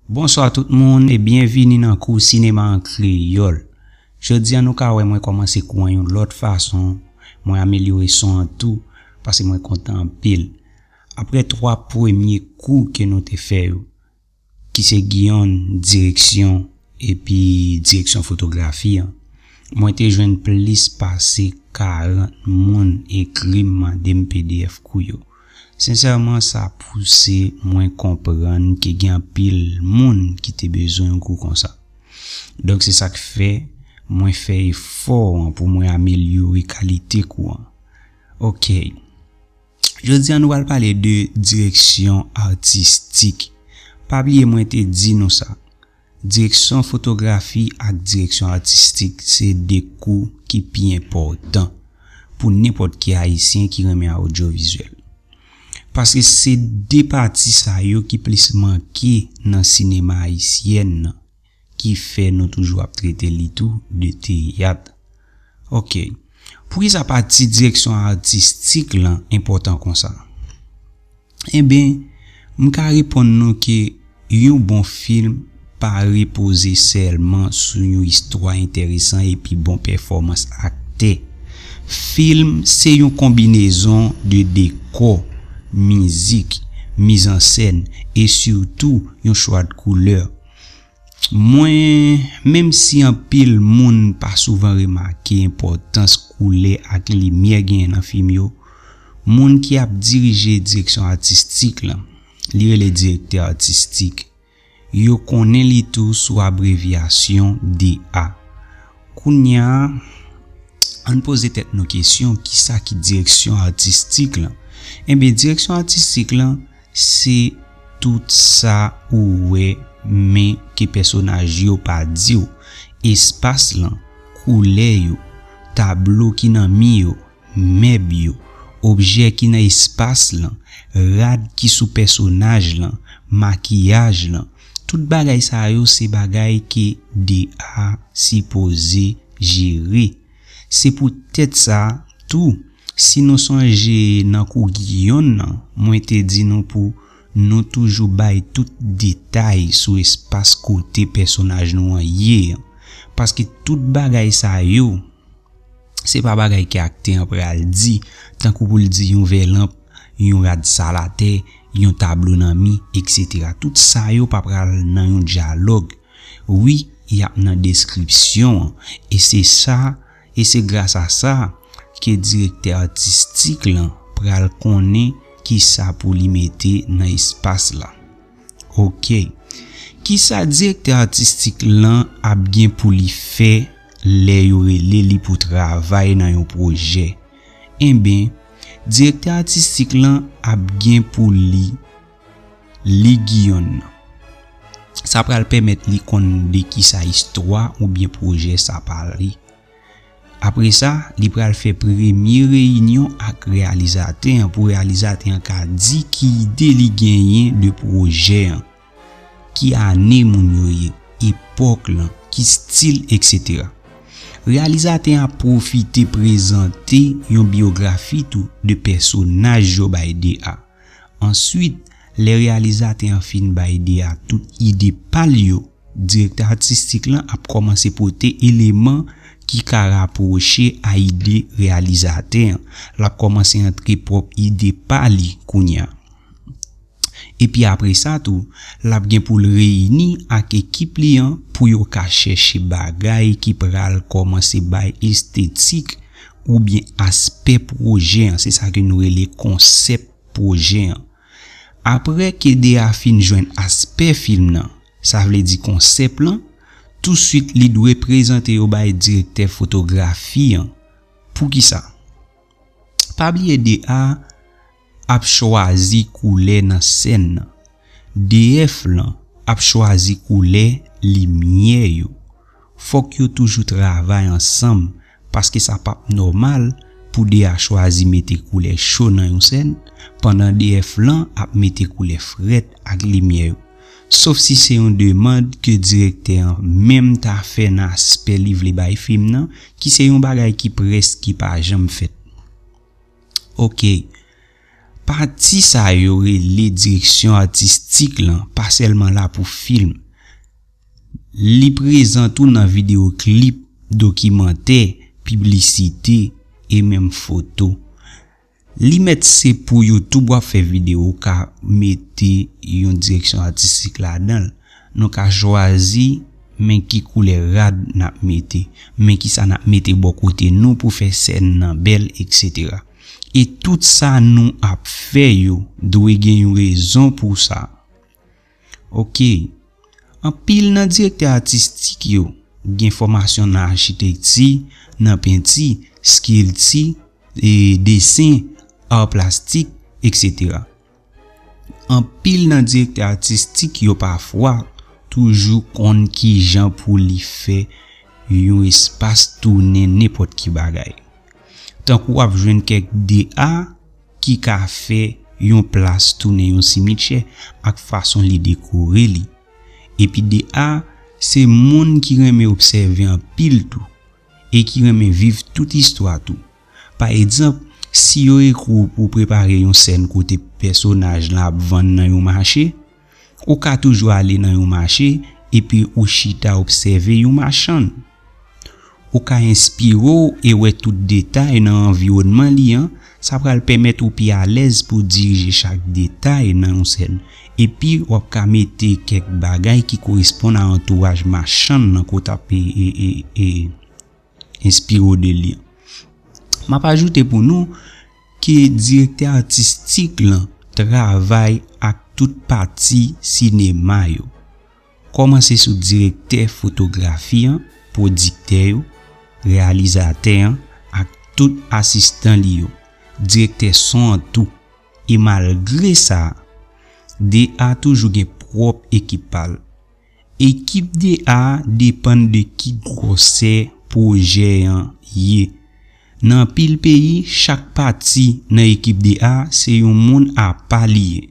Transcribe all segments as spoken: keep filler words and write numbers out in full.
Bonswa tout moun e byenvini nan kou sinema an kreyòl. Jodi a nou ka wè mwen kòmanse kou an yon lòt fason, mwen amelyore son an tou, paske mwen kontan anpil. Apre twa premye kou ke nou te fè yo, ki se Guillaume direksyon epi direksyon fotografi an, mwen te jwenn plis pase karant moun ekri m mande m P D F kou yo. Sensèman, sa pouse mwen konprann ke gen anpil moun ki te bezwen yon kou konsa. Donk, se sa k fè mwen fè efò an pou mwen amelyore kalite kou an. Oke. Jodi a, nou pral pale de direksyon atistik. Pa bliye mwen te di nou sa. Direksyon fotografi ak direksyon atistik se de kou ki pi enpòtan pou nenpòt ki Ayisyen ki renmen awdyovizyèl. Paske se de pati sa yo ki plis manke nan sinema ayisyèn nan, ki fè nou toujou ap trete li tou de teyat. Oke. Poukisa pati direksyon atistik lan enpòtan konsa? Enben, m ka reponn nou ke yon bon fim pa repoze sèlman sou yon istwa enteresan epi bon pèfòmans aktè. Fim se yon konbinezon de dekò, mizik, mizansèn e sitou yon chwa de koulè. Mwen, menm si anpil moun pa souvan remake enpòtans koulè ak limyè genyen nan fim yo, moun ki ap dirije direksyon atistik lan, li rele direktè atistik, yo konnen li tou sou abrevyasyon D A. Kounye a, ann poze tèt nou kesyon, kisa ki direksyon atistik lan? Enben, direksyon atistik lan, se tout sa ou wè men ke pèsonaj yo pa di w, espas lan, koulè yo, tablo ki nan mi yo, mèb yo, objè ki nan espas lan, rad ki sou pèsonaj lan, makiyaj lan, tout bagay sa yo se bagay ke D A sipoze jere. Se poutèt sa tou, si nou sonje nan kou Guillaume nan, mwen te di nou pou nou toujou bay tout detay sou espas kote pèsonaj nou an ye an. Paske tout bagay sa yo, se pa bagay ke aktè an pral di, tankou pou l di yon vè lanp, yon rad sal atè, yon tablo nan mi, etsetera. Tout sa yo pa pral nan yon dyalòg. Wi, y ap nan deskripsyon an. E se sa, e se gras a sa ke direktè atistik lan pral konnen kisa pou li mete nan espas la. Oke. Kisa direktè atistik lan ap gen pou li fè lè yo rele li pou travay nan yon pwojè? Enben, direktè atistik lan ap gen pou li li Guillaume nan. Sa pral pèmèt li konn de kisa istwa oubyen pwojè sa pale. Apre sa, li pral fè premye reyinyon ak reyalizatè an pou reyalizatè an ka di ki ide li genyen de pwojè an, ki ane moun yo ye, epòk lan, ki stil, etsetera. Reyalizatè an ap pwofite prezante yon byografi tou de pèsonaj yo bay D A. Answit, lè reyalizatè an fin bay D A tout ide pa l yo, direktè atistik lan ap kòmanse pote eleman ki ka rapwoche a ide reyalizatè an. L ap kòmanse antre pwòp ide pa li kounye a. Epi apre sa tou, l ap gen pou l reyini ak ekip li an pou yo ka chèche bagay ki pral kòmanse bay estetik oubyen aspè pwojè an. Se sa ke nou rele konsèp pwojè an. Apre ke D A fin jwenn aspè fim nan, sa vle di konsèp lan, touswit li dwe prezante yo bay direktè fotografi an. Poukisa? Pa bliye D A ap chwazi koulè nan sèn nan. D F lan ap chwazi koulè limyè yo. Fòk yo toujou travay ansanm, paske sa p ap nòmal pou D A chwazi mete koulè cho nan yon sèn, pandan D F lan ap mete koulè frèt ak limyè yo. Sof si se yon demann ke direktè an menm ta fè nan aspè li vle bay fim nan, ki se yon bagay ki prèske pa janm fèt. Oke. Pati sa yo rele direksyon atistik lan pa sèlman la pou fim. Li prezan tou nan videyo klip, dokimantè, piblisite, e menm foto. Li mèt se pou YouTube w ap fè videyo, ou ka mete yon direksyon atistik ladan l. Nou ka chwazi men ki koulè rad n ap mete, men ki sa n ap mete bò kote nou pou fè sèn nan bèl, etsetera. E tout sa nou ap fè yo dwe gen yon rezon pou sa. Oke. Anpil nan direktè atistik yo gen fòmasyon nan achitekti, nan penti, skilti, e desen, ar plastik, etsetera. Anpil nan direktè atistik yo pafwa toujou konn kijan pou li fè yon espas tounen nenpòt ki bagay. Tankou w ap jwenn kèk D A ki ka fè yon plas tounen yon simityè ak fason li dekore li. Epi D A se moun ki renmen obsève anpil tou e ki renmen viv tout istwa tou. Pa egzanp, si yo ekri w pou w prepare yon sèn kote pèsonaj lan ap vann nan yon mache, ou ka toujou ale nan yon mache epi ou chita obsève yon machann. Ou ka enspire w e wè tout detay nan anviwònman li an, sa pral pèmèt ou pi alèz pou w dirije chak detay nan yon sèn. Epi w ap ka mete kèk bagay ki koresponn a antouraj machann nan kote ap e, e, e, e, enspire w de li an. M ap ajoute pou nou ke direktè atistik lan travay ak tout pati sinema yo. Kòmanse sou direktè fotografi an, pwodiktè yo, reyalizatè an, ak tout asistan li yo, direktè son an tou. E malgre sa, D A toujou gen pwòp ekip pa l. Ekip D A depann de ki gwosè pwojè an ye. Nan anpil peyi, chak pati nan ekip D A se yon moun apa li ye.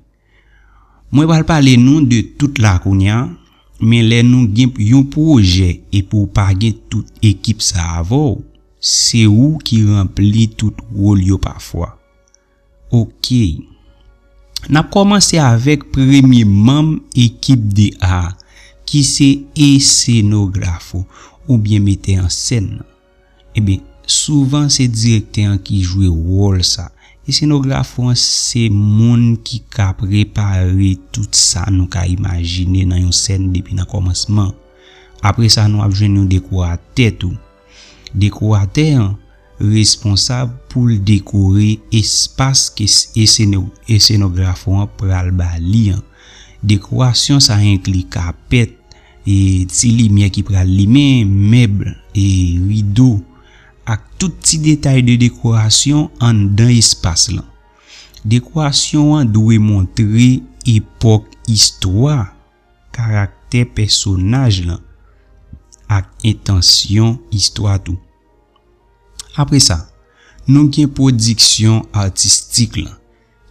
Mwen pral pale nou de tout la kounye a, men lè nou gen yon pwojè epi w pa gen tout ekip sa avè w, se ou ki ranpli tout wòl yo pafwa. Oke. N ap kòmanse avèk premye manm ekip D A, ki se esenograf oubyen metè an sèn nan. Ebyen, souvan se direktè an ki jwe wòl sa. Esenograf lan se moun ki ka prepare tout sa nou ka imajine nan yon sèn depi nan kòmansman. Apre sa, nou ap jwenn yon dekoratè tou. Dekoratè an responsab pou l dekore espas ke s-, eseno-, esenograf lan pral ba li an. Dekorasyon sa enkli kapèt, e ti limyè ki pral limen, mèb, e rido, ak tout ti detay de dekorasyon anndan espas lan. Dekorasyon an dwe montre epòk istwa, karaktè pèsonaj lan, ak entansyon istwa tou. Apre sa, nou gen pwodiksyon atistik lan,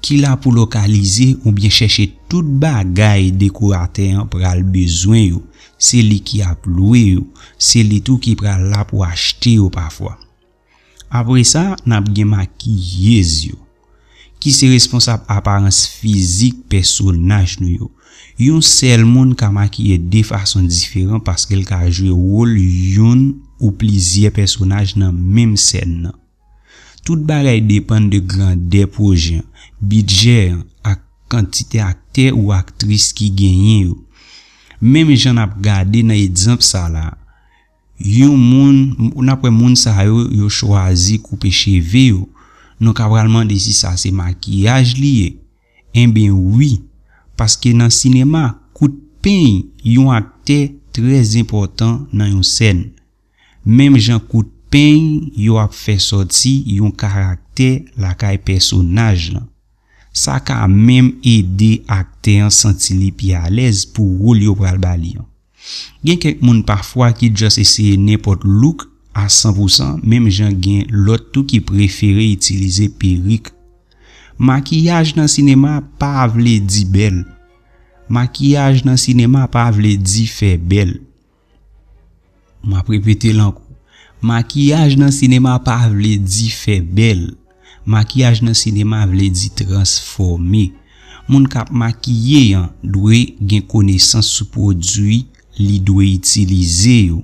ki la pou lokalize oubyen chèche tout bagay dekoratè an pral bezwen yo. Se li ki ap lwe yo, se li tou ki pral la pou achte yo pafwa. Apre sa, n ap gen makiyez yo, ki se responsab aparans fizik pèsonaj nou yo. Yon sèl moun ka makiye de fason diferan paske l ka jwe wòl youn ou plizyè pèsonaj nan menm sèn nan. Tout bagay depann de grandè pwojè an, bidjè an, ak kantite aktè ou aktris ki genyen yo. Menm jan n ap gade nan egzanp sa la, yon moun, n ap wè moun sa yo, yo chwazi koupe cheve yo. Nou ka pral mande si sa se makiyaj li ye. Enben wi, paske nan sinema, kout peny yon aktè trè enpòtan nan yon sèn. Menm jan kout peny yo ap fè sòti yon karaktè lakay pèsonaj lan. Sa ka menm ede aktè an santi li pi alèz pou wòl yo pral ba li an. Gen kèk moun pafwa ki just eseye nenpòt look a san pou san, menm jan gen lòt tou ki prefere itilize perik. Makiyaj nan sinema pa vle di bèl. Makiyaj nan sinema pa vle di fè bèl. M ap repete l ankò. Makiyaj nan sinema pa vle di fè bèl. Makiyaj nan sinema vle di transfòme. Moun k ap makiye an dwe gen konesans sou pwodui li dwe itilize yo.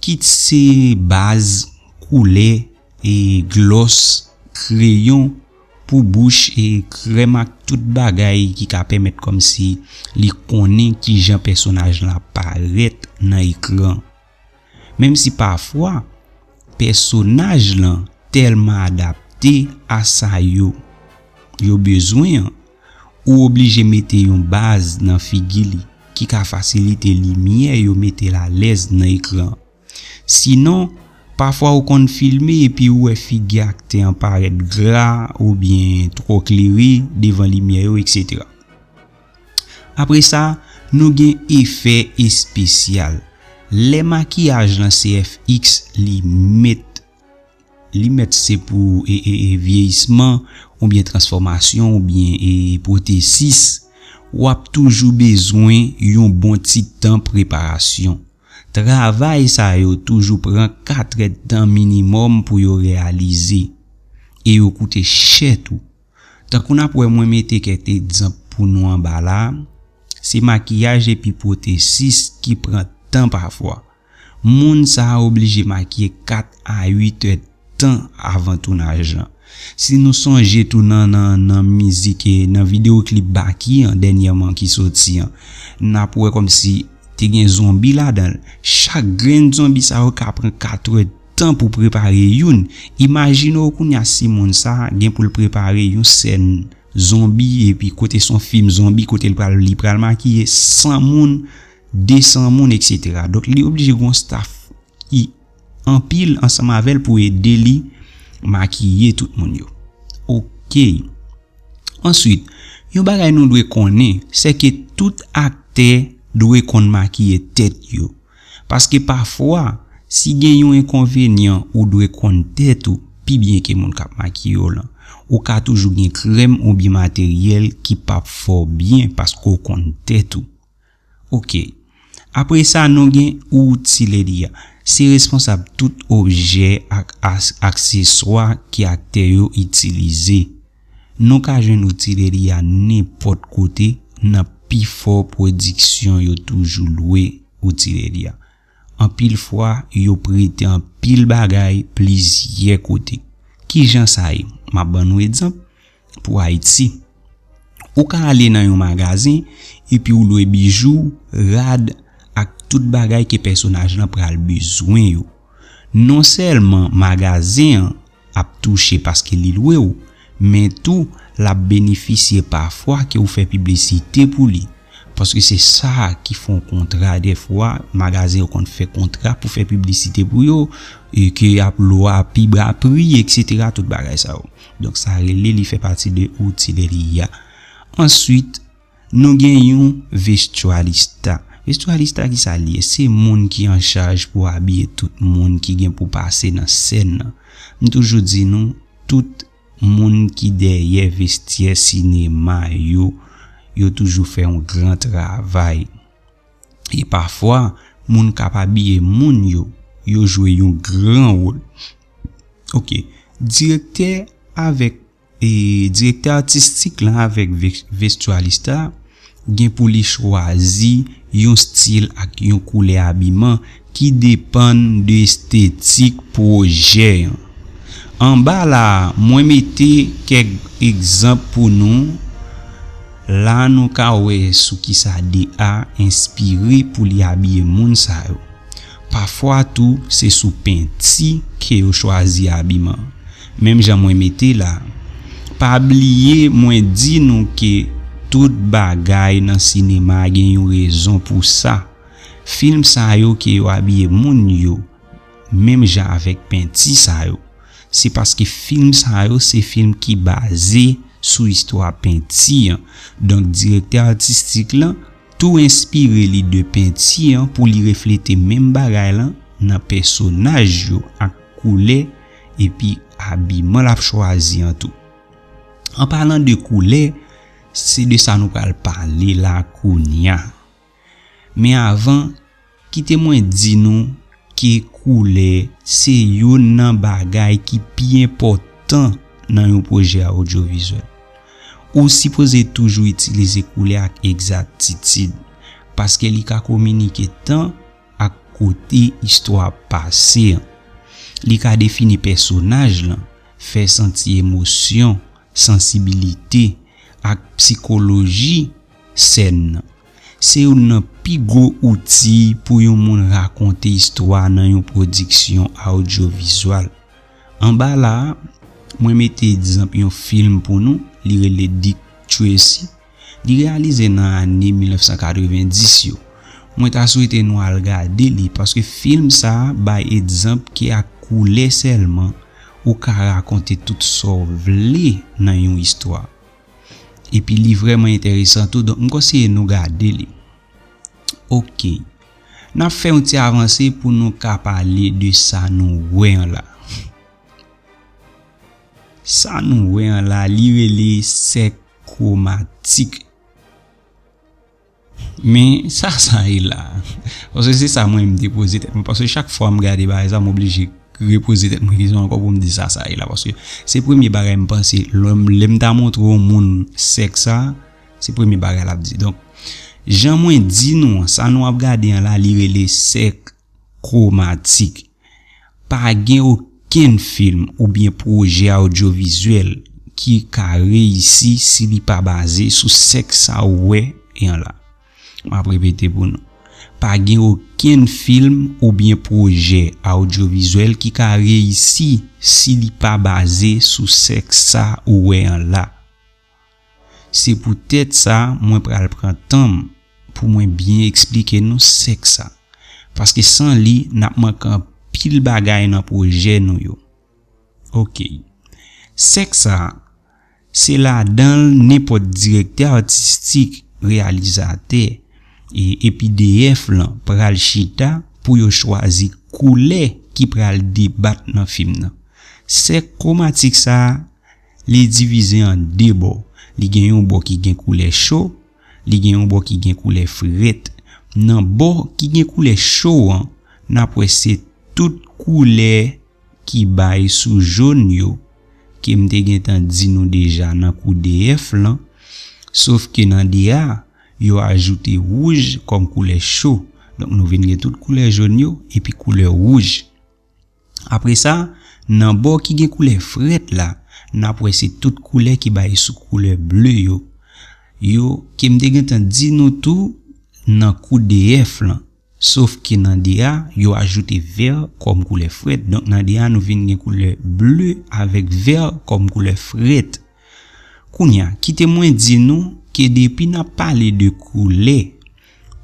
Kit se baz, koulè, e glòs, kreyon pou bouch, e krèm ak tout bagay ki ka pèmèt kòmsi li konnen kijan pèsonaj lan ap parèt nan ekran. Menm si pafwa pèsonaj lan tèlman adapte a sa yo yo bezwen an, ou oblije mete yon baz nan figi li ki ka fasilite limyè yo mete l alèz nan ekran. Sinon, pafwa ou konn filme epi ou wè figi aktè an parèt gra oubyen twò klere devan limyè yo, etsetera. Apre sa, nou gen efè espesyal. Lè makiyaj lan se F X li mèt li mèt se pou e, e, e vyeyisman oubyen transfòmasyon oubyen e pwotesis, w ap toujou bezwen yon bon ti tan preparasyon. Travay sa yo toujou pran katrèdtan minimòm pou yo reyalize, e yo koute chè tou. Tankou n ap wè mwen mete kèk egzanp pou nou anba la, se makiyaj epi pwotesis ki pran tan pafwa. Moun sa a oblije makiye kat a uit èdtan avan tounaj lan. Si nou sonje tou nan, nan, nan mizik, e nan videyo klip Baky an dènyèman ki soti an, n ap wè kòmsi te gen zonbi ladan l. Chak grenn zonbi sa yo ka pran katrèdtan pou prepare youn. Imajine w kounye a si moun sa a gen pou l prepare yon sèn zonbi, epi kote se yon fim zonbi, kote l pral, li pral makiye san moun, desan moun, etsetera. Donk, li oblije gen yon staff ki anpil ansanm avè l pou ede li makiye tout moun yo. Oke. Answit, yon bagay nou dwe konnen, se ke tout aktè dwe konn makiye tèt yo. Paske pafwa, si gen yon enkonvenyan, ou dwe konn tèt ou pi byen ke moun k ap makiye w lan. Ou ka toujou gen krèm oubyen materyèl ki p ap fè w byen paske w konn tèt ou. Oke. Apre sa, nou gen Ooty Lady a. Se responsab tout objè ak as-, akseswa ke aktè yo itilize. Nou ka jwenn Ooty Lady a nenpòt kote, nan pifò pwodiksyon yo toujou lwe Ooty Lady a. Anpil fwa, yo prete anpil bagay plizyè kote. Kijan sa ye? M ap ban nou egzanp pou Ayiti. Ou ka ale nan yon magazen epi ou lwe bijou, rad, ak tout bagay ke pèsonaj lan pral bezwen yo. Non sèlman magazen an ap touche paske li lwe w, men tou l ap benefisye pafwa ke ou fè piblisite pou li. Paske se sa ki fè yon kontra dèfwa, magazen yo konn fè kontra pou fè piblisite pou yo, e ke y ap lwe a pi ba pri, etsetera, tout bagay sa yo. Donk sa rele li fè pati de Ooty Lady a. Answit, nou gen yon vestualista. Vestualista ki sa l ye? Se moun ki an chaj pou abiye tout moun ki gen pou pase nan sèn nan. M toujou di nou, tout moun ki dèyè vestyè sinema yo, yo toujou fè yon gran travay. E pafwa, moun k ap abiye moun yo, yo jwe yon gran wòl. Oke, direktè avèk, e, direktè atistik lan avèk ve-, vestualista gen pou li chwazi yon stil ak yon koulè abiman ki depann de estetik pwojè an. Anba la a, mwen mete kèk egzanp pou nou. La nou ka wè sou kisa D A enspire pou li abiye moun sa yo. Pafwa tou, se sou penti ke yo chwazi abiman. Menm jan mwen mete la, pa bliye mwen di nou ke tout bagay nan sinema gen yon rezon pou sa. Fim sa yo ke yo abiye moun yo, menm jan avèk penti sa yo, se paske fim sa yo se fim ki baze sou istwa penti an. Donk, direktè atistik lan tou enspire li de penti an pou li reflete menm bagay lan nan pèsonaj yo ak koulè epi abiman l ap chwazi an tou. An palan de koulè, se de sa nou pral pale la kounye a. Men avan, kite mwen di nou ke koulè se youn nan bagay ki pi enpòtan nan yon pwojè odyovizyèl. Ou sipoze toujou itilize koulè ak egzaktitid, paske li ka kominike tan ak kote istwa ap pase an. Li ka defini pèsonaj lan, fè santi emosyon, sansibilite, ak psikoloji sèn nan. Se youn nan pi gwo outi pou yon moun rakonte istwa nan yon pwodiksyon odyovizyèl. Anba la a, mwen mete egzanp yon fim pou nou, li rele Dick Tracy. Li reyalize nan ane mil nèf san katrevenndis yo. Mwen ta swete nou al gade li, paske fim sa a bay egzanp ke ak koulè sèlman ou ka rakonte tout sa w vle nan yon istwa. Epi li vrèman enteresan tou, donk m konseye nou gade li. Oke. N ap fè yon ti avanse pou nou ka pale de sa nou wè an la. Sa nou wè an la, li rele sèk kwomatik. Men sa sa ye la? Paske se sa mwen m te poze tèt mwen. Paske chak fwa m gade bagay sa, m oblije repoze tèt mwen kesyon ankò pou m di sa sa ye la. Paske se premye bagay m panse lè m, lè m ta montre yon moun sèk sa, se premye bagay l ap di. Donk, jan mwen di nou an, sa nou ap gade an la, li rele sèk kwomatik. Pa gen okenn fim oubyen pwojè odyovizyèl ki ka reyisi si li pa baze sou sèk sa ou wè an la. M ap repete pou nou. Pa gen okenn fim oubyen pwojè odyovizyèl ki ka reyisi si li pa baze sou sèk sa ou wè an la. Se poutèt sa, mwen pral pran tan m pou mwen byen eksplike nou sèk sa. Paske san li, n ap manke anpil bagay nan pwojè nou yo. Oke. Sèk sa, se ladan l nenpòt direktè atistik, reyalizatè, e, epi D F lan pral chita pou yo chwazi koulè ki pral debat nan fim nan. Sèk kwomatik sa, li divize an de bò. Li gen yon bò ki gen koulè cho, li gen yon bò ki gen koulè frèt. Nan bò ki gen koulè cho an, n ap wè se tout koulè ki bay sou jòn yo, ke m te gentan di nou deja nan kou D F lan, sof ke nan D A, yo ajoute wouj kòm koulè cho. Donk nou vin gen tout koulè jòn yo, epi koulè wouj. Apre sa, nan bò ki gen koulè frèt la, n ap wè se tout koulè ki bay sou koulè ble yo. Yo, ke m te gentan di nou tou nan kou D F lan. Sof ke nan D A, yo ajoute vè kòm koulè frèt. Donk nan D A, nou vin gen koulè ble avèk vè kòm koulè frèt. Kounye a, kite mwen di nou ke depi n ap pale de koulè,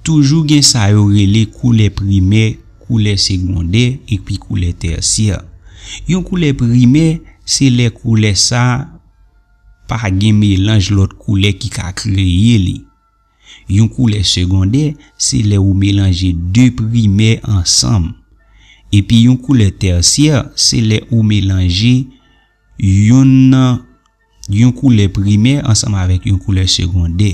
toujou gen sa yo rele koulè primè, koulè segondè, epi koulè tèsyè. Yon koulè primè, se lè koulè sa pa gen melanj lòt koulè ki ka kreye li. Yon koulè segondè, se lè ou melanje de primè ansanm. Epi yon koulè tèsyè, se lè ou melanje youn nan yon koulè primè ansanm avèk yon koulè segondè.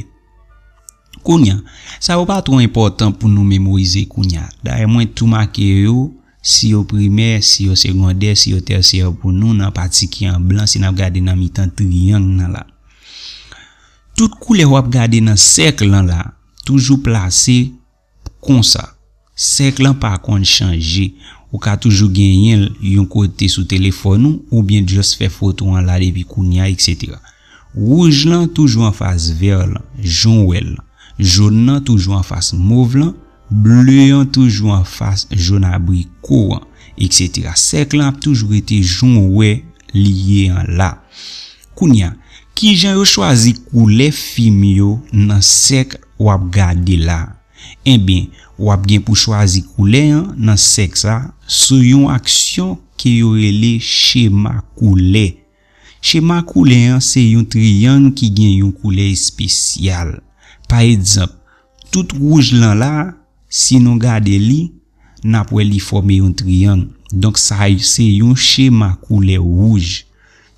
Kounye a, sa yo pa twò enpòtan pou nou memorize kounye a. Dayè, mwen tou make yo, si yo primè, si yo segondè, si yo tèsyè pou nou nan pati ki an blan, si n ap gade nan mitan triyang nan la. Tout koulè w ap gade nan sèk lan la, toujou plase konsa. Sèk lan pa konn chanje. Ou ka toujou genyen l yon kote sou telefòn ou, oubyen just fè foto an la depi kounye a, etsetera. Wouj lan toujou anfas vè lan, jan w wè l lan. Jòn nan toujou anfas mov lan, ble an toujou anfas jòn abriko an, etsetera. Sèk lan ap toujou rete jan w wè li ye an la. Kounye a, kijan yo chwazi koulè fim yo nan sèk w ap gade la? Enben, w ap gen pou chwazi koulè an nan sèk sa sou yon aksyon ke yo rele chema koulè. Chema koulè an se yon triyang ki gen yon koulè espesyal. Pa egzanp, tout wouj lan la, si nou gade li, n ap wè li fòme yon triyang. Donk, sa se yon chema koulè wouj.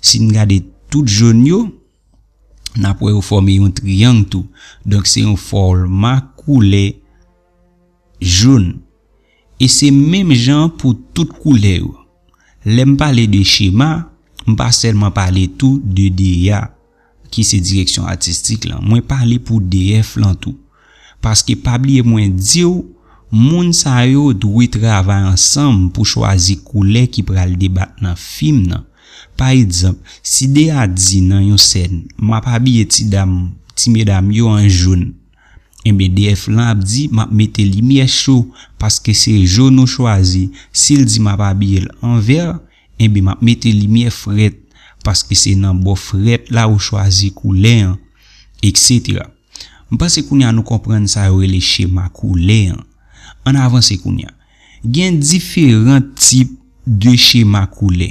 Si n gade tout jòn yo, n ap wè yo fòme yon triyang tou. Donk, se yon fòma koulè jòn. E se menm jan pou tout koulè yo. Lè m pale de chema, M pa sèlman pale tou de D A, ki se direksyon atistik lan. Mwen pale pou D F lan tou. Paske pa bliye mwen di w, moun sa yo dwe travay ansanm pou chwazi koulè ki pral debat nan fim nan. Pa egzanp, si D A di nan yon sèn, "M ap abiye ti dam, ti medam yo an jòn," enben D F lan ap di, "M ap mete limyè cho, paske se jòn ou chwazi." Si l di, "M ap abiye l an vè," enben m ap mete limyè frèt, paske se nan bò frèt la ou chwazi koulè an, etsetera. M panse kounye a nou konprann sa yo rele chema koulè an. Ann avanse kounye a. Gen diferan tip de chema koulè.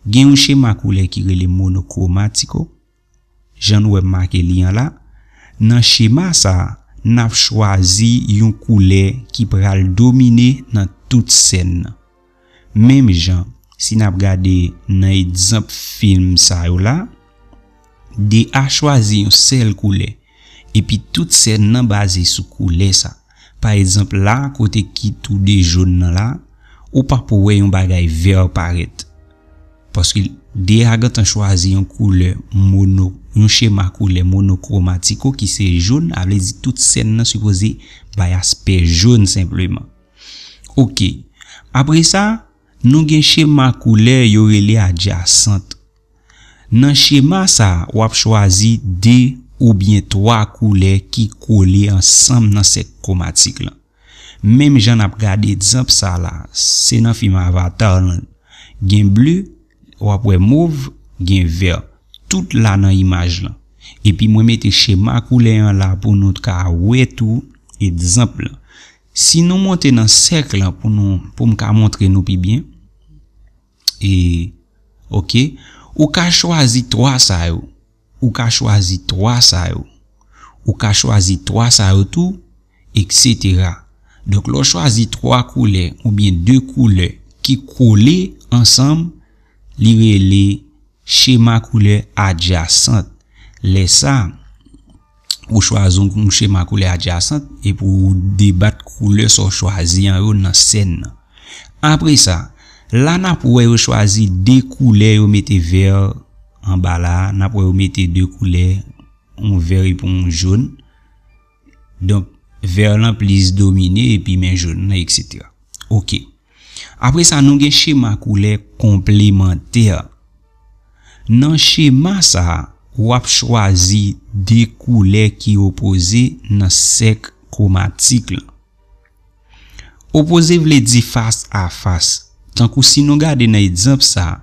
Gen yon chema koulè ki rele monokwomatiko. Jan nou wè m make li an la, nan chema sa a, n ap chwazi yon koulè ki pral domine nan tout sèn nan. Menm jan, si n ap gade nan egzanp fim sa yo la, D A chwazi yon sèl koulè, epi tout sèn nan baze sou koulè sa. Pa egzanp la, kote ki toude jòn nan la, ou p ap wè yon bagay vè parèt. Paske D A gentan chwazi yon koulè mono, yon chema koulè monokwomatiko ki se jòn, a vle di tout sèn nan sipoze bay aspè jòn senpleman. Oke. Apre sa, nou gen chema koulè yo rele adjasant. Nan chema sa a, w ap chwazi de oubyen twa koulè ki kole ansanm nan sèk kwomatik lan. Menm jan n ap gade egzanp sa la, se nan fim Avatar lan. Gen ble, w ap wè mov, gen vè. Tout la nan imaj lan. Epi mwen mete chema koulè an la pou nou ka wè tou egzanp lan. Si nou monte nan sèk lan pou nou, pou m ka montre nou pi byen. E, oke, ou ka chwazi twa sa yo. Ou ka chwazi twa sa yo. Ou ka chwazi twa sa yo tou, etsetera. Donk, lè w chwazi twa koulè oubyen de koulè ki kole ansanm, li rele chema koulè adjasant. Lè sa, ou chwazi yon chema koulè adjasant epi ou debat koulè sa w chwazi an yo nan sèn nan. Apre sa, la n ap wè yo chwazi de koulè yo mete vè anba la, n ap wè yo mete de koulè, yon vè epi yon jòn. Donk, vè lan plis domine epi men jòn nan, etsetera. Oke. Apre sa, nou gen chema koulè konplemantè. Nan chema sa a, w ap chwazi de koulè ki opoze nan sèk kwomatik lan. Opoze vle di fas a fas. Tankou si nou gade nan egzanp sa a,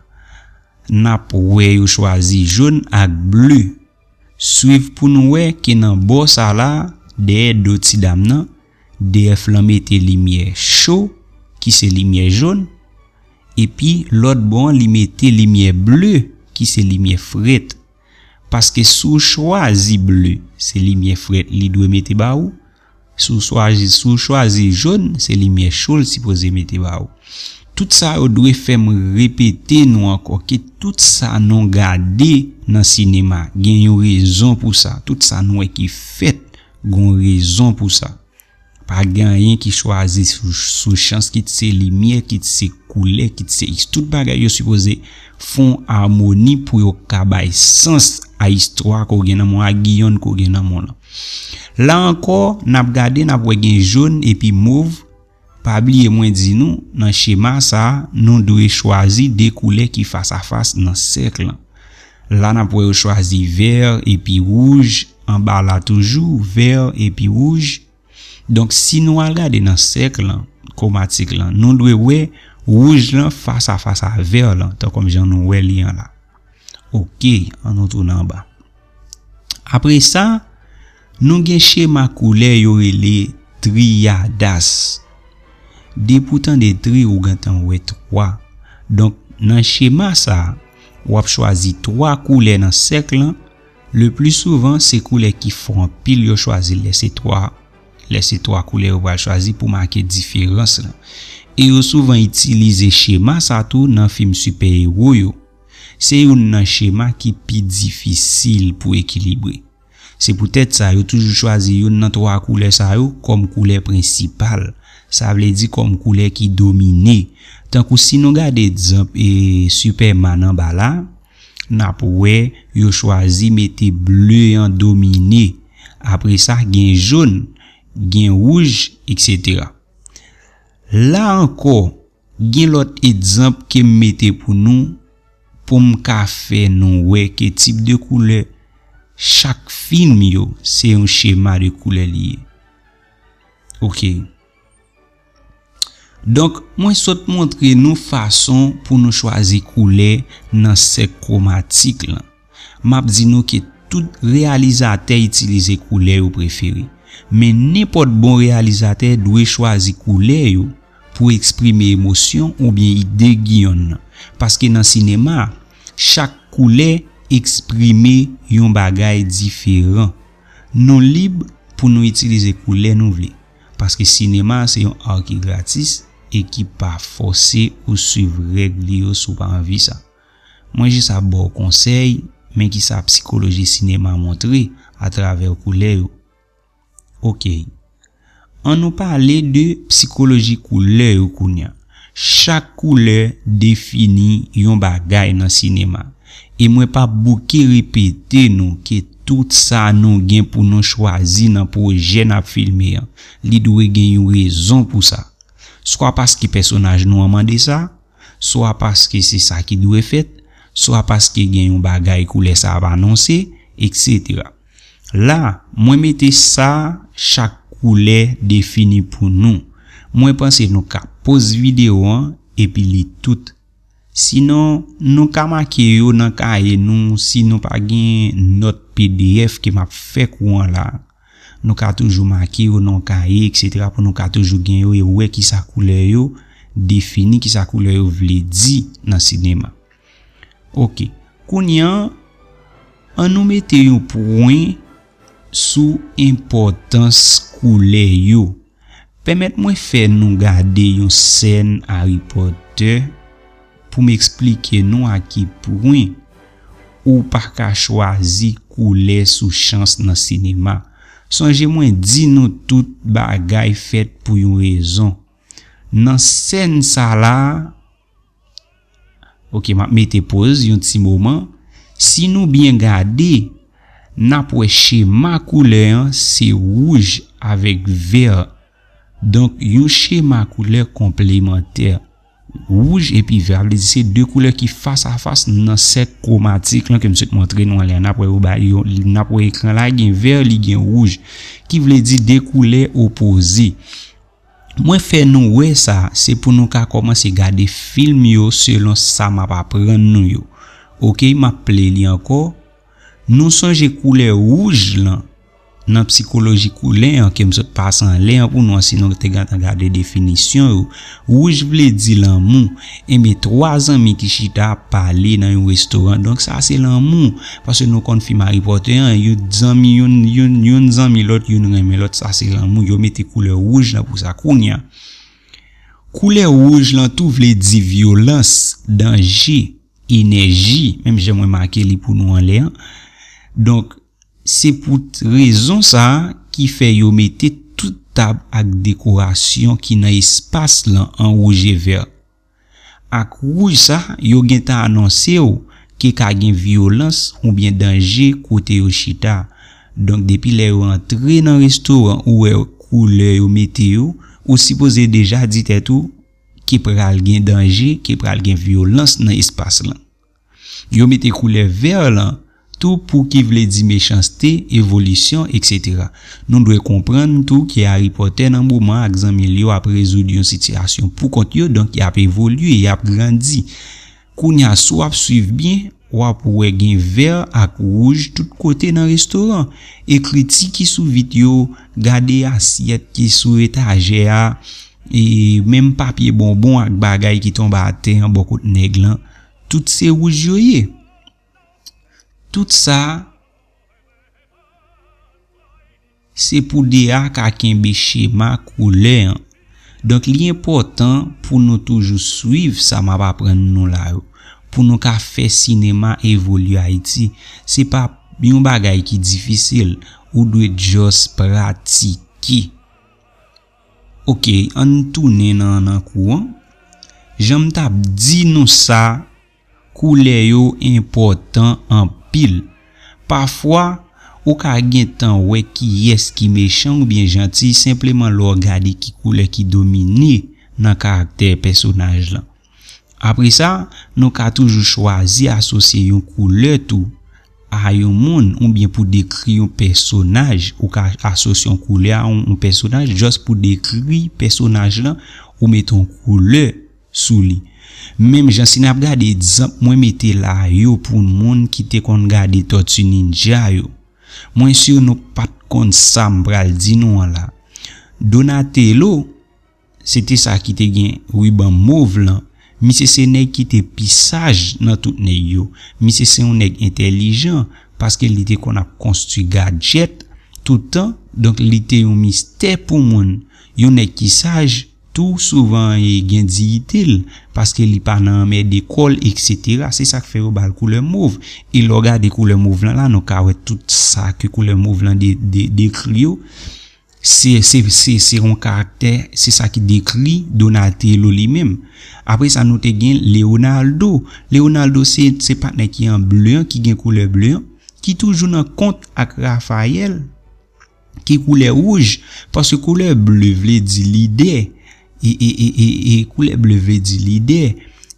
n ap wè yo chwazi jòn ak ble. Swiv pou nou wè ke nan bò sa la, dèyè do ti dam nan, D F lan mete limyè cho, ki se limyè jòn, epi lòt bò an li mete limyè ble, ki se limyè frèt. Paske si w chwazi ble, se limyè frèt li dwe mete ba ou. Si w chwazi, si w chwazi jòn, se limyè cho l sipoze mete ba ou. Tout sa yo dwe fè m repete nou ankò ke tout sa nou gade nan sinema, gen yon rezon pou sa. Tout sa nou wè ki fèt, gon rezon pou sa. Pa gen anyen ki chwazi sou, sou chans, kit se limyè, kit se koulè, kit se, tout bagay yo sipoze fè yon amoni pou yo ka bay sans a istwa ke w gen nan men w, a giyonn ke w gen nan men w lan. La ankò, n ap gade, n ap wè gen jòn epi mov. Pa bliye mwen di nou, nan chema sa a, nou dwe chwazi de koulè ki fas a fas nan sèk lan. La n ap wè yo chwazi vè epi wouj, anba la toujou, vè epi wouj. Donk, si nou al gade nan sèk lan, kwomatik lan, nou dwe wè wouj lan fas a fas a vè lan, tan kòm jan nou wè li an la. Oke, ann nou tounen anba. Apre sa, nou gen chema koulè yo rele triyadas. Depi w tande tri, ou gentan wè twa. Donk, nan chema sa a, w ap chwazi twa koulè nan sèk lan. Le pli souvan, se koulè ki fò anpil yo chwazi lè se twa, lè se twa koulè yo pral chwazi pou make diferans lan. E yo souvan itilize chema sa tou nan fim sipè-ewo yo. Se youn nan chema ki pi difisil pou ekilibre. Se poutèt sa, yo toujou chwazi youn nan twa koulè sa yo kòm koulè prensipal. Sa vle di kòm koulè ki domine. Tankou si nou gade egzanp e Superman anba la, n ap wè yo chwazi mete ble an domine. Apre sa, gen jòn, gen wouj, etsetera. La ankò, gen lòt egzanp ke m mete pou nou, pou m ka fè nou wè ke tip de koulè chak fim yo, se yon chema de koulè li ye. Oke. Donk, mwen sot montre nou fason pou nou chwazi koulè nan sèk kwomatik lan. M ap di nou ke tout reyalizatè itilize koulè yo prefere. Men nenpòt bon reyalizatè dwe chwazi koulè yo pou eksprime emosyon oubyen ide Giyonn nan. Paske nan sinema, chak koulè eksprime yon bagay diferan. Nou lib pou nou itilize koulè nou vle. Paske sinema se yon ar ki gratis e ki pa fòse ou swiv règ li yo si w pa anvi sa. Mwen jis ap ba w konsèy, men kisa psikoloji sinema montre atravè koulè yo. Oke. An nou pale de psikoloji koulè yo kounye a. Chak koulè defini yon bagay nan sinema. E mwen p ap bouke repete nou ke tout sa nou gen pou nou chwazi nan pwojè n ap filme an, li dwe gen yon rezon pou sa. Swa paske pèsonaj nou an mande sa, swa paske se sa ki dwe fèt, swa paske gen yon bagay koulè sa ap anonse, etsetera. La, mwen mete sa chak koulè defini pou nou. Mwen panse nou ka poz videyo an epi li tout. Sinon, nou ka make yo nan kaye nou si nou pa gen nòt P D F ke m ap fè kou an la. Nou ka toujou make yo nan kaye, etsetera, pou nou ka toujou gen yo e wè kisa koulè yo defini, kisa koulè yo vle di nan sinema. Oke. Kounye a, an nou mete yon pwen sou enpòtans koulè yo. Pèmèt mwen fè nou gade yon sèn Harry Potter pou m eksplike nou a ki pwen ou pa ka chwazi koulè sou chans nan sinema. Sonje mwen di nou tout bagay fèt pou yon rezon. Nan sèn sa la, oke, m ap mete poz yon ti moman. Si nou byen gade, n ap wè chema koulè an se wouj avèk vè. Donk, yon chema koulè konplemantè. Wouj epi vè, vle di se de koulè ki fas a fas nan sèk kwomatik lan ke m sot montre nou anlè a. N ap wè yo ba yo, n ap wè ekran la gen vè, li gen wouj. Ki vle di de koulè opoze. Mwen fè nou wè sa, se pou nou ka kòmanse gade fim yo selon sa m ap aprann nou yo. Oke, m ap play li ankò. Nou sonje koulè wouj lan nan psikoloji koulè an ke m sot pase anlè an pou nou an, si nou te gentan gade definisyon yo. Wouj vle di lanmou. Enben, twa zanmi ki chita ap pale nan yon restoran. Donk, sa se lanmou. Paske nou konn fim Harry Potter an, youn zanmi, youn, youn, youn zanmi lòt, youn renmen lòt, sa se lanmou. Yo mete koulè wouj lan pou sa. Kounye a, koulè wouj lan tou vle di vyolans, danje, enèji, menm jan mwen make li pou nou anlè an. Donk, se pou t-, rezon sa a ki fè yo mete tout tab ak dekorasyon ki nan espas lan an wouj e vè. Ak wouj sa, yo gentan anonse w ke ka gen vyolans oubyen danje kote yo chita. Donk, depi lè yo antre nan restoran, ou wè koulè yo mete yo, ou sipoze deja di tèt ou ke pral gen danje, ke pral gen vyolans nan espas lan. Yo mete koulè vè lan tou pou ki vle di mechanste, evolisyon, etsetera. Nou dwe konprann tou ke Harry Potter nan moman ak zanmi l yo ap rezoud yon sitiyasyon pou kont yo, donk y ap evolye, y ap grandi. Kounye a, si w ap swiv byen, w ap wè gen vè ak wouj tout kote nan restoran. Ekriti ki sou vit yo, gade asyèt ki sou etajè a, e menm papye bonbon ak bagay ki tonbe atè an bò kot nèg lan, tout se wouj yo ye. Tout sa, se pou de a ka kenbe chema koulè an. Donk, li enpòtan pou nou toujou swiv sa m ap aprann nou la yo, pou nou ka fè sinema evolye Ayiti. Se pa yon bagay ki difisil, ou dwe just pratike. Oke, ann tounen nan, nan kou an. Jan m t ap di nou sa, Koulè yo enpòtan anpil. Pafwa, ou ka gentan wè kiyès ki mechan oubyen janti senpleman lè w gade ki koulè ki domine nan karaktè pèsonaj lan. Apre sa, nou ka toujou chwazi asosye yon koulè tou a yon moun oubyen pou dekri yon pèsonaj. Ou ka asosye yon koulè a yon, yon pèsonaj just pou dekri pèsonaj lan, ou mete yon koulè sou li. Menm jan si n ap gade egzanp mwen mete la yo pou moun ki te konn gade Tòti Ninja yo. Mwen si nou pa t konn sa m pral di nou an la. Donatello, se te sa ki te gen riban mov lan. Misye se nèg ki te pi saj nan tout nèg yo. Misye se yon nèg entèlijan paske li te konn ap konstwi gadjèt tout tan. Donk, li te yon mistè pou moun. Yon nèg ki saj, tou souvan e gen diyite l, paske li pa nan anmède kò l, eksetera. Se sa k fè yo ba l koulè mov. E lè w gade koulè mov lan la, nou ka wè tout sa ke koulè mov lan de, de, dekri yo. Se, se, se, se yon karaktè, se sa ki dekri Donatello li menm. Apre sa, nou te gen Leonardo. Leonardo se, se patnè ki an ble an, ki gen koulè ble an, ki toujou nan kont ak Raphaël, ki koulè wouj, paske koulè ble vle di lidè, e, e, e, e, e koulè ble vle di lidè.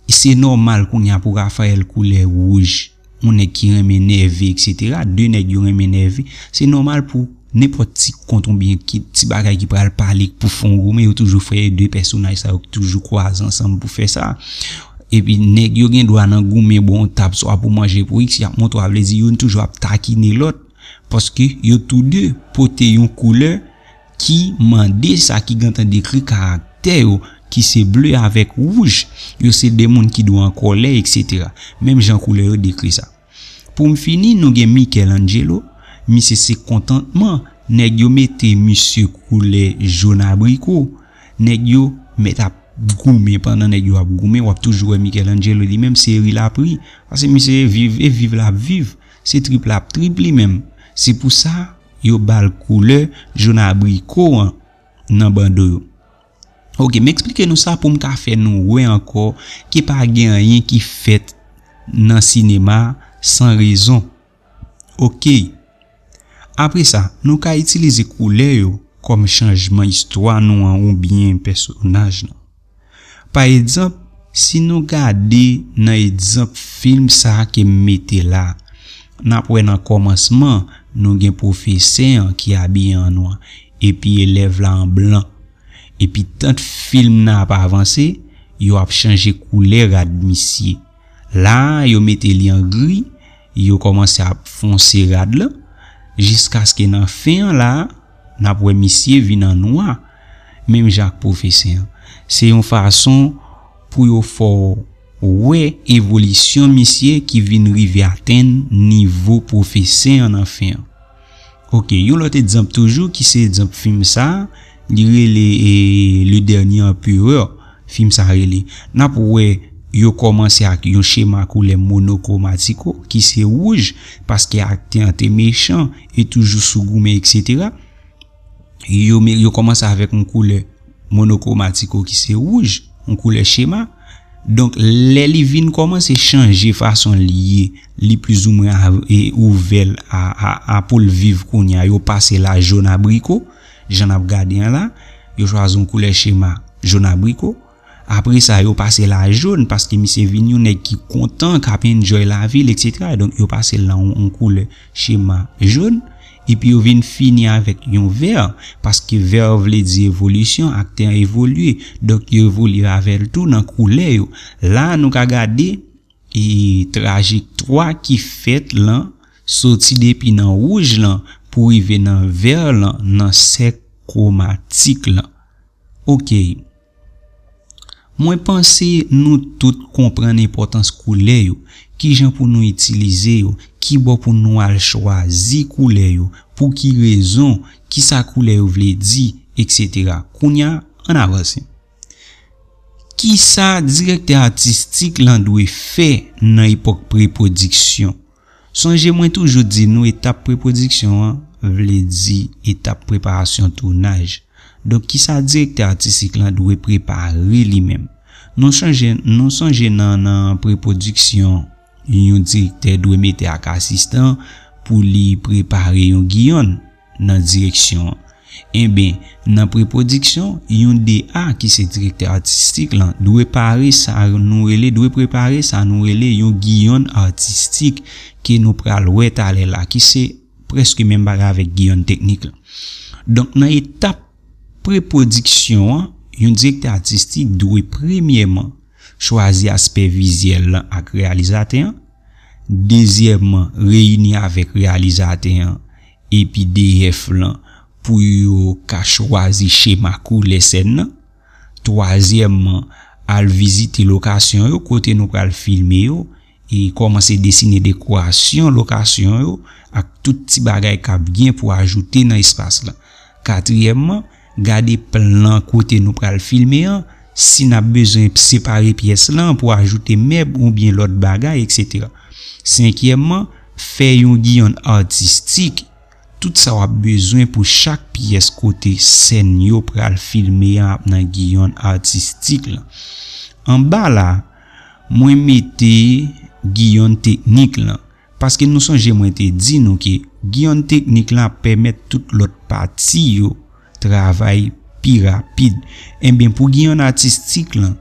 Se nòmal kounye a pou Raphaël koulè wouj, yon nèg ki renmen nève, eksetera. De nèg yo renmen nève. Se nòmal pou nenpòt ti kont oubyen ki, ti bagay ki pral pale pou fè yon goumen, yo toujou fè de pèsonaj sa yo toujou kwaze ansanm pou fè sa. Epi nèg yo gen dwa nan goumen bò yon tab swa pou manje pou X, y ap montre w, vle di youn toujou ap takine lòt, paske yo tou de pote yon koulè ki mande sa ki gentan dekri karaktè yo, ki se ble avèk wouj. Yo se de moun ki dwe an kòlè, eksetera. Menm jan koulè yo dekri sa. Pou m fini, nou gen Michelangelo. Misye se kontantman. Nèg yo mete misye koulè jòn abriko. Nèg yo mèt ap goumen. Pandan nèg yo ap goumen, w ap toujou wè Michelangelo li menm se ri l ap ri. Paske misye viv e viv l ap viv. Se trip l ap trip li menm. Se pou sa yo ba l koulè jòn abriko an nan bando yo. Oke, m eksplike nou sa pou m ka fè nou wè ankò ke pa gen anyen ki fèt nan sinema san rezon. Oke. Apre sa, nou ka itilize koulè yo kòm chanjman istwa nou an oubyen pèsonaj lan. Pa egzanp, si nou gade nan egzanp fim sa ke m mete la, n ap wè nan kòmansman, nou gen pwofesè an ki abiye an nwa, epi elèv la an blan. Epi tan fim nan ap avanse, yo ap chanje koulè rad misye. La, yo mete li an gri, yo kòmanse ap fonse rad lan, jiskaske nan fen an la, n ap wè misye vin an nwa, menm jan ak pwofesè an. Se yon fason pou yo fè w wè evolisyon misye ki vin rive atenn nivo pwofesè an nan fen an. Oke, yon lòt egzanp toujou ki se egzanp fim sa, li rele, e, Le Dernier Empereur, fim sa rele. N ap wè yo kòmanse ak yon chema koulè monokromatiko ki se wouj, paske aktè an te mechan e toujou sou goumen, eksetera. Yo, me- yo kòmanse avèk yon koulè monokromatiko ki se wouj, yon koulè chema. Donk, lè li vin kòmanse chanje fason li ye, li plizoumwen a- e ouvè l a, a, a pou l viv kounye a, yo pase l a jòn abriko, jan n ap gade an la, yo chwazi yon koulè chema jòn abriko. Apre sa, yo pase l a jòn, paske misye vin yon nèg ki kontan, k ap enjoy lavi l, eksetera. Donk, yo pase l nan yon, yon koulè chema jòn, epi yo vin fini avèk yon vè, paske vè vle di evolisyon, aktè an evolye, donk yo evolye avè l tou nan koulè yo. La, nou ka gade, e, trajektwa ki fèt lan, soti depi nan wouj lan, pou rive nan vè lan, nan sèk kwomatik lan. Oke. Mwen panse nou tout konprann enpòtans koulè yo, kijan pou nou itilize yo, kibò pou nou al chwazi koulè yo, pou ki rezon, kisa koulè yo vle di, eksetera. Kounye a, ann avanse. Kisa direktè atistik lan dwe fè nan epòk prepwodiksyon? Sonje mwen toujou di nou etap prepwodiksyon an vle di etap preparasyon tounaj. Donk, kisa direktè atistik lan dwe prepare li menm? Nou chanje, nou sonje nan, nan prepwodiksyon yon direktè dwe mete ak asistan pou li prepare yon giyonn nan direksyon an. Enben, nan prepwodiksyon, yon D A ki se direktè atistik lan dwe pare sa nou rele, dwe prepare sa nou rele yon giyonn atistik ke nou pral wè talè la, ki se prèske menm bagay avèk giyonn teknik lan. Donk, nan etap prepwodiksyon an, yon direktè atistik dwe premyèman chwazi aspè vizyèl lan ak reyalizatè an. Dezyèmman, reyini avèk reyalizatè an epi D F lan pou yo ka chwazi chema koulè sèn nan. Twazyèmman, al vizite lokasyon yo kote nou pral filme yo e kòmanse desine dekorasyon lokasyon yo ak tout ti bagay k ap gen pou ajoute nan espas lan. Katriyèmman, gade plan kote nou pral filme an, si n ap bezwen separe pyès lan pou ajoute mèb oubyen lòt bagay, etsetera. Senkyèmman, fè yon giyonn atistik. Tout sa w ap bezwen pou chak pyès kote sèn yo pral filme an ap nan giyonn atistik lan. Anba la, mwen mete giyonn teknik lan. Paske nou sonje mwen te di nou ke giyonn teknik lan ap pèmèt tout lòt pati yo travay pi rapid. Enben, pou giyonn atistik lan,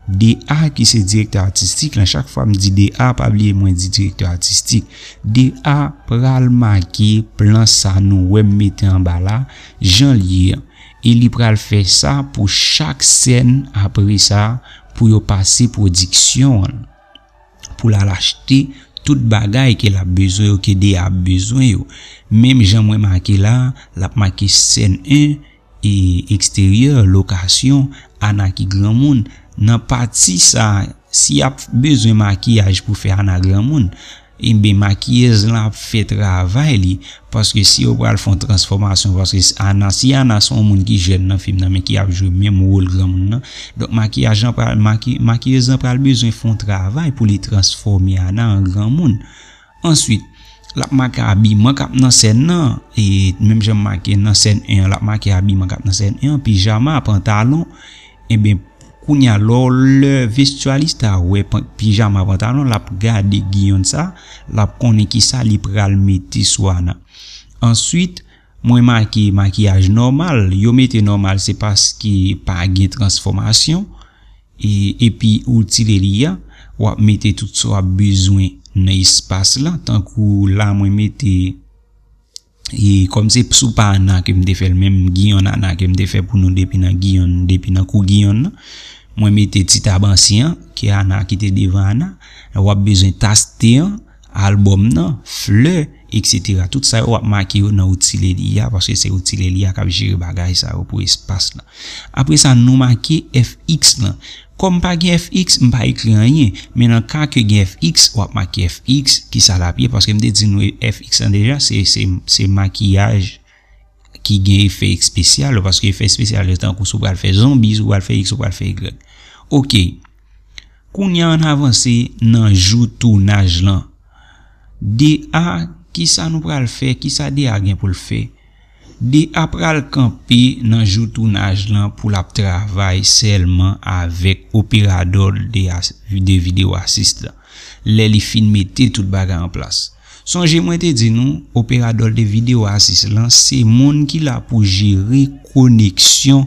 D A ki se direktè atistik lan, chak fwa m di D A, pa bliye mwen di direktè atistik. D A pral make plan sa nou wè m mete anba la, jan l ye an. E li pral fè sa pou chak sèn apre sa, pou yo pase pwodiksyon an, pou l al achte tout bagay ke l ap bezwen yo, ke D A ap bezwen yo. Menm jan mwen make la, l ap make sèn en, e eksteryè, lokasyon, Ana ki granmoun. Nan pati sa, si y ap bezwen makiyaj pou fè Ana granmoun, enben, makiyèz lan ap fè travay li. Paske si yo pral fè yon transfòmasyon, paske s-, Ana, si Ana se yon moun ki jèn nan fim nan, men ki ap jwe menm wòl granmoun nan, donk, makiyaj lan pral, maki-, makiyèz lan pral bezwen fè yon travay pou li transfòme Ana an granmoun. Answit, l ap make abiman k ap nan sèn nan, e menm jan m make nan sèn en an, l ap make abiman k ap nan sèn en an, pijama, pantalon, enben, kounye a, lè, lè vestyalis la wè pan-, pijama, pantalon, l ap gade giyonn sa, l ap konnen kisa li pral mete sou Ana. Answit, mwen make makiyaj nòmal, yo mete nòmal, se paske pa gen transfòmasyon, e, epi outile li a, w ap mete tout sa w ap bezwen nan espas la, tankou la mwen mete, e, kòm se sou pa Ana ke m te fè l, menm giyonn Ana ke m te fè pou nou depi nan giyonn, depi nan kou giyonn nan, mwen mete ti tab ansyen an, ke Ana ki te devan Ana, w ap bezwen tas te an, albòm nan, flè, etsetera. Tout sa yo w ap make yo nan outile li a, paske se outile li a k ap jere bagay sa yo pou espas la. Apre sa, nou make F X lan. Kòm pa gen F X, m pa ekri anyen. Men nan ka ke gen F X, w ap make F X, kisa l ap ye, paske m te di nou F X lan deja, se, se, se makiyaj ki gen efè espesyal, paske efè espesyal yo tankou si w pral fè zonbi, si w pral fè X, si w pral fè Y. Oke. Kounye a, ann avanse nan jou tounaj lan. D A, kisa nou pral fè? Kisa D A gen pou l fè? D A pral kanpe nan jou tounaj lan pou l ap travay sèlman avèk operadò de as-, de videyo asis lan, lè li fin mete tout bagay an plas. Sonje mwen te di nou, operadò de videyo asis lan, se moun ki la pou jere koneksyon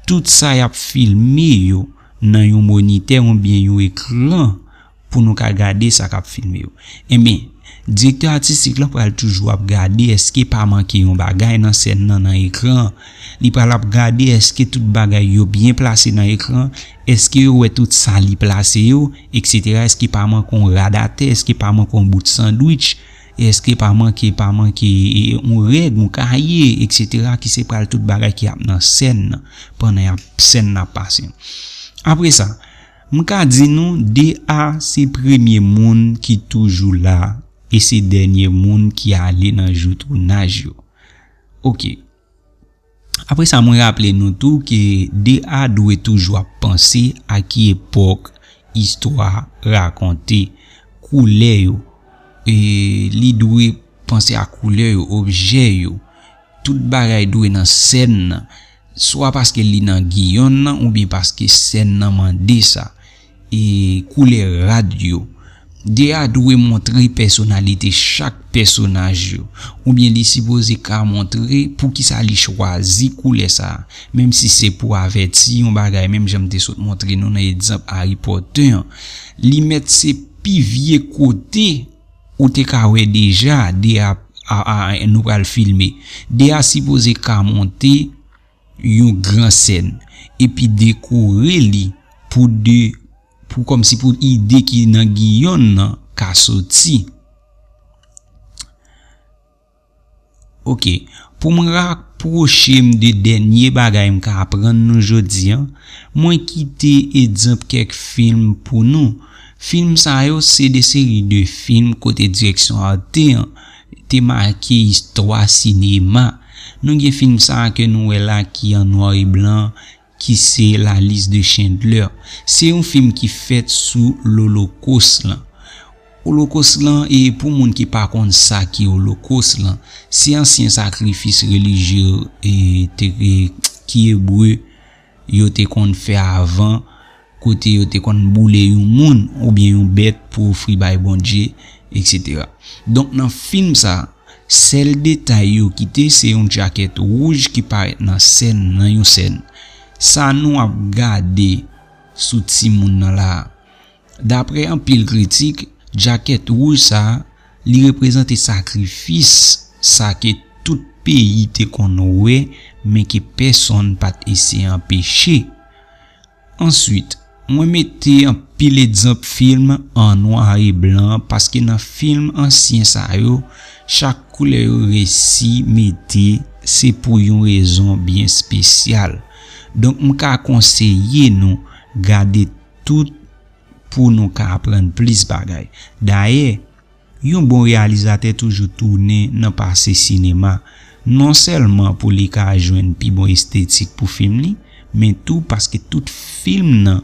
tout sa y ap filme yo nan yon monitè oubyen yon ekran pou nou ka gade sa k ap filme yo. Enben, direktè atistik lan pral toujou ap gade èske pa manke yon bagay nan sèn nan, nan ekran an. Li pral ap gade èske tout bagay yo byen plase nan ekran an, èske yo wè tout sa li plase yo, etsetera. Èske pa manke yon rad atè, èske pa manke yon bout sandwich, èske pa manke, pa manke, e, yon règ, yon kaye, etsetera, ki se pral tout bagay ki ap nan sèn nan, pandan y ap, sèn nan ap pase. Apre sa, m ka di nou, D A se premye moun ki toujou la, e se dènye moun ki ale nan jou tounaj yo. Oke. Apre sa, mwen raple nou tou ke D A dwe toujou ap panse a ki epòk istwa rakonte, koulè yo, e li dwe panse a koulè yo, objè yo, tout bagay dwe nan sèn nan, swa paske li nan giyonn nan, oubyen paske sèn nan mande sa. E koulè rad yo, D A dwe montre pèsonalite chak pèsonaj yo, oubyen li sipoze ka montre poukisa li chwazi koulè sa a, menm si se pou avèti yon bagay, menm jan m te sot montre nou nan egzanp Harry Potter an. Li mèt se pi vye kote ou te ka wè deja D A, a, a, nou pral filme. D A sipoze ka monte yon gran sèn, epi dekore li pou de, pou kòmsi pou ide ki nan Giyonn nan ka soti. Ok, pou m rapwoche m de dènye bagay m ka aprann nou jodi a, mwen kite egzanp kèk fim pou nou. Fim sa yo se de seri de fim kote direksyon Arte an te make istwa sinema. Nou gen fim sa a ke nou wè la ki an nwa e blan, ki se La Liste de Schindler. Se yon fim ki fèt sou Lolokos lan. Olokos lan, e pou moun ki pa konn sa ki Olokos lan, se ansyen sakrifis relijye, e, te, e, ki Ebre yo te konn fè avan, kote yo te konn boule yon moun oubyen yon bèt pou ofri bay Bondye, et cetera. Donk, nan fim sa, sèl detay yo kite se yon djakèt wouj ki parèt nan sèn, nan yon sèn. Sa nou ap gade sou timoun nan la a. Daprè anpil kritik, djakèt wouj sa a, li reprezante sakrifis sa ke tout peyi te konn wè, men ke pèsonn pa t eseye anpeche. Answit, mwen mete anpil egzanp fim an nwa e blan paske nan fim ansyen sa yo, chak koulè yo resi mete se pou yon rezon byen espesyal. Donk, m ka konseye nou gade tout pou nou ka aprann plis bagay. Dayè, yon bon reyalizatè toujou tounen nan pase sinema, non sèlman pou li ka jwenn pi bon estetik pou fim li, men tou paske tout fim nan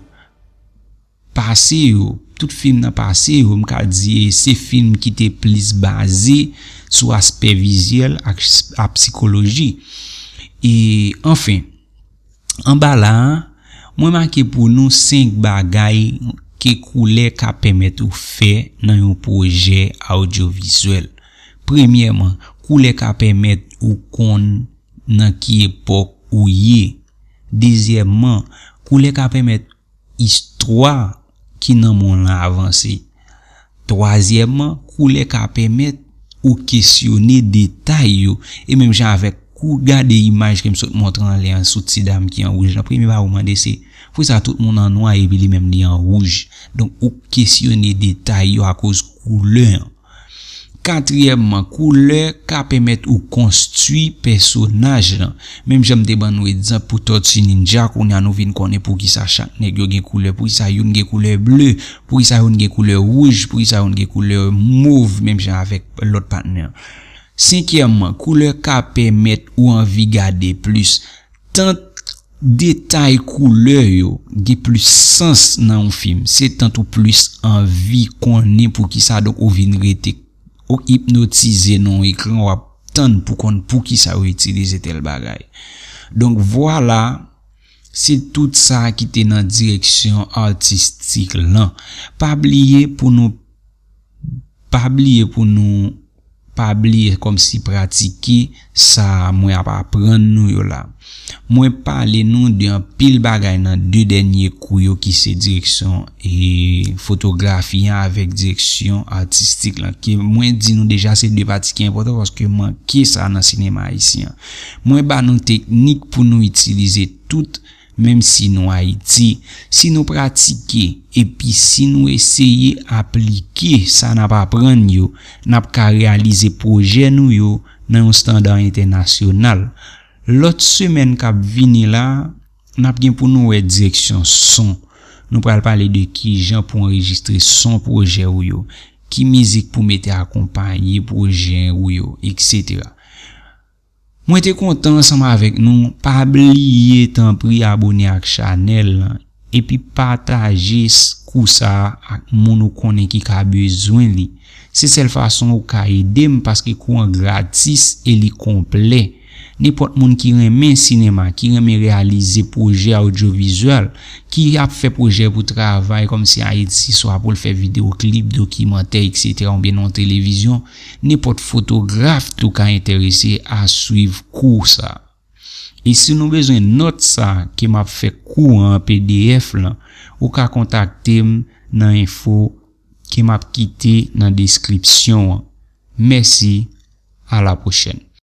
pase yo, tout fim nan pase yo, m ka di se fim ki te plis baze sou aspè vizyèl ak, ak sikoloji. E, anfen, anba la a, mwen make pou nou senk bagay ke koulè ka pèmèt ou fè nan yon pwojè awdyovizyèl. Premyèman, koulè ka pèmèt ou konn nan ki epòk ou ye. Dezyèmman, koulè ka pèmèt istwa ki nan mond lan avanse. Twazyèmman, koulè ka pèmèt ou kesyone detay yo. E menm jan avèk kou gade imaj ke m sot montre anlè an sou ti dam ki an wouj lan, premye bagay ou mande se, poukisa tout moun an nwa epi li menm li an wouj? Donk, ou kesyone detay yo akoz koulè an. Katriyèmman, koulè ka pèmèt ou konstwi pèsonaj lan. Menm jan m te ban nou egzanp pou Tòti Ninja, kounye a nou vin konnen poukisa chak nèg yo gen koulè, poukisa youn gen koulè ble, poukisa youn gen koulè wouj, poukisa youn gen koulè mov, menm jan avèk lòt patnè an. Senkyèmman, koulè ka pèmèt ou anvi gade plis. Tant detay koulè yo gen plis sans nan yon fim, se tant ou plis anvi konnen poukisa, donk ou vin rete, ou ipnotize nan yon ekran, w ap tann pou konn poukisa yo itilize tèl bagay. Donk, vwala, se tout sa ki te nan direksyon atistik lan. Pa bliye pou nou, pa bliye pou nou, pa bliye kòmsi pratike sa mwen ap aprann nou yo la. Mwen pale nou de anpil bagay nan de dènye kou yo ki se direksyon e fotografi an avèk direksyon atistik lan. Ke mwen di nou deja se de pati ki enpòtan paske manke sa nan sinema ayisyen an. Mwen ba nou teknik pou nou itilize tout, menm si nou Ayiti. Si nou pratike epi si nou eseye aplike sa n ap aprann yo, n ap ka reyalize pwojè nou yo nan yon estanda entènasyonal. Lòt semèn k ap vini la, n ap gen pou nou wè direksyon son. Nou pral pale de kijan pou anrejistre son pwojè ou yo, ki mizik pou mete akonpaye pwojè ou yo, et cetera. Mwen te kontan ansanm avèk nou. Pa bliye, tanpri, abone ak chanèl lan epi pataje s-, kou sa a ak moun ou konnen ki ka bezwen li. Se sèl fason ou ka ede m paske kou an gratis e li konplè. Nenpòt moun ki renmen sinema, ki renmen reyalize pwojè odyovizyèl, ki ap fè pwojè pou travay kòmsi Ayiti, swa pou l fè videyo klip, dokimantè, etsetera, oubyen nan yon televizyon, nenpòt fotograf tou ka enterese a swiv kou sa. E si nou bezwen nòt sa ke m ap fè kou an P D F lan, ou ka kontakte m nan enfo ke m ap kite nan deskripsyon an. Mèsi, a la pwochèn.